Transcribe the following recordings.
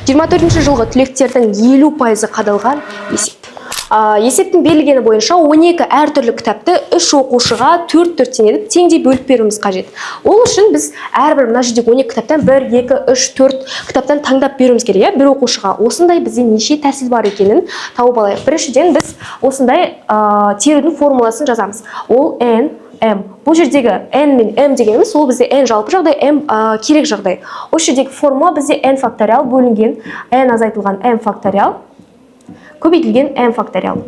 24 жылғы түлектердің 50%-ы қадалған есеп. Есептің берілгені бойынша 12 әртүрлі кітапты үш оқушыға төрт төрттен етіп теңдей бөліп беруіміз қажет. Ол үшін біз әрбір мына жердегі 12 кітаптан 1, 2, 3, 4 кітаптан таңдап беруіміз керек, иә, бір оқушыға. Осындай бізде неше тәсіл бар екенін тауып алайық. Біріншіден, біз осындай терудің формуласын жазамыз. Ол n m. Бұл жердегі n мен m дегеніміз, ол бізде n жалпы жағдай, m керек жағдай. Осы жердегі формула бізде n факториал бөлінген n азайтылған m факториал көбейтілген m факториал.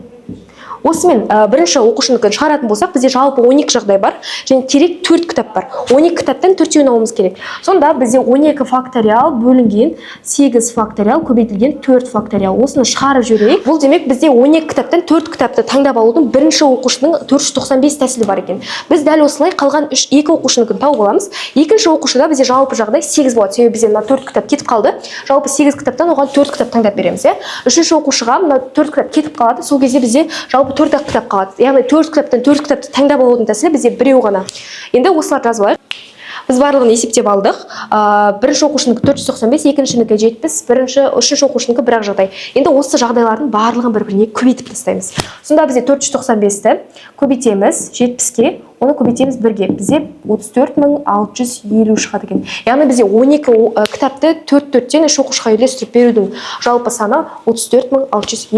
Осымен бірінші оқушыныкін шығаратын болсақ, бізде жалпы 12 жағдай бар және керек 4 кітап бар. 12 кітаптан төртеуін алуымыз керек. Сонда бізде 12 факториал бөлінген 8 факториал көбейтілген 4 факториал. Осыны шығарып жіберейік. Бұл демек, бізде 12 кітаптан 4 кітапты таңдап алудың бірінші оқушының 495 тәсілі бар екен. Біз дәл осылай қалған 3, 2 оқушыныкін тауып аламыз. Екінші оқушыда бізде жалпы жағдай 8 болады, себебі бізде мына 4 кітап кетіп қалды. Жалпы 8 кітаптан оған 4 кітап таңдап береміз, иә. Үшінші оқушыға мына 4 кітап кетіп қалады. Сол кезде бізде жалпы 4 ақ кітап қалады, яғни 4 кітаптан 4 кітапты таңдап алудың тәсілі бізде біреу ғана. Енді осыларды жазып алайық. Біз барлығын есептеп алдық. Бірінші оқушынікі 495, екіншінікі 70, бірінші, үшінші оқушынікі бір ақ жағдай. Енді осы жағдайлардың барлығын бір біріне көбейтіп тастаймыз. Сонда бізде 495-ті көбейтеміз 70-ке, оны көбейтеміз бірге, бізде 34 650 шығады екен. Яғни бізде 12 кітапты төрт төрттен үш оқушыға үйлестіріп берудің жалпы саны 34 650.